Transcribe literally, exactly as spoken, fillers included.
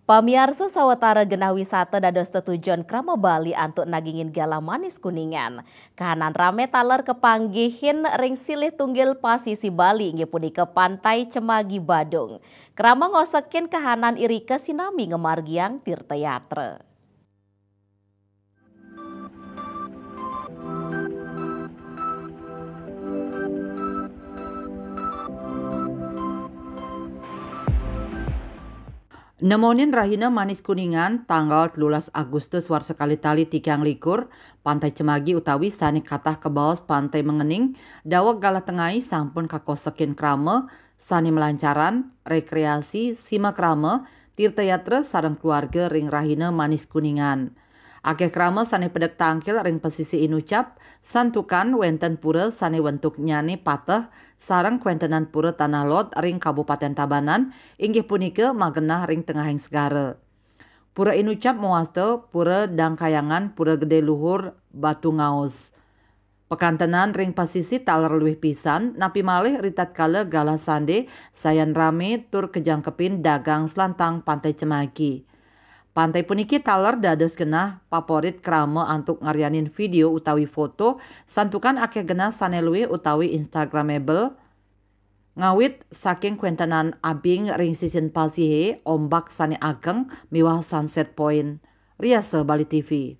Pamiarsa, sawetara genah wisata dados tetujon krama Bali antuk nagingin galah manis Kuningan. Kahanan rame taler kepanggihin ring silih tunggil pasisi Bali, inggih punika Pantai Cemagi Badung. Krama ngosekin kahanan irika sinambi ngamargiang tirta yatra. Nemonin rahina manis Kuningan, tanggal telulas Agustus warsa kalih tali tigang likur, Pantai Cemagi utawi sane katah kabaos Pantai Mengening, daweg galah tengai sampun kakosekin krama sane malancaran, rekreasi, sima krama, tirta yatra sareng keluarga ring rahina manis Kuningan. Akeh krama sane pedek tangkil ring pesisi inucap, santukan wenten pura sane wentuknyane pateh sareng kwentenan pura Tanah Lot ring Kabupaten Tabanan, inggih punika magenah ring tengahing segara. Pura inucap mawasta Pura Dangkayangan, Pura Gede Luhur, Batu Ngaus. Pakantenan ring pasisi taler luih pisan, napi malih ritatkala galah sande sayan rame tur kajangkepin dagang selantang Pantai Cemagi. Pantai puniki taler dados genah paporit krama antuk ngaryanin video utawi foto, santukan akeh genah sane luih utawi Instagramable, ngawit saking kwentenan abing ring sisin pasihe, ombak sane ageng miwah Sunset Point. Riasa Bali T V.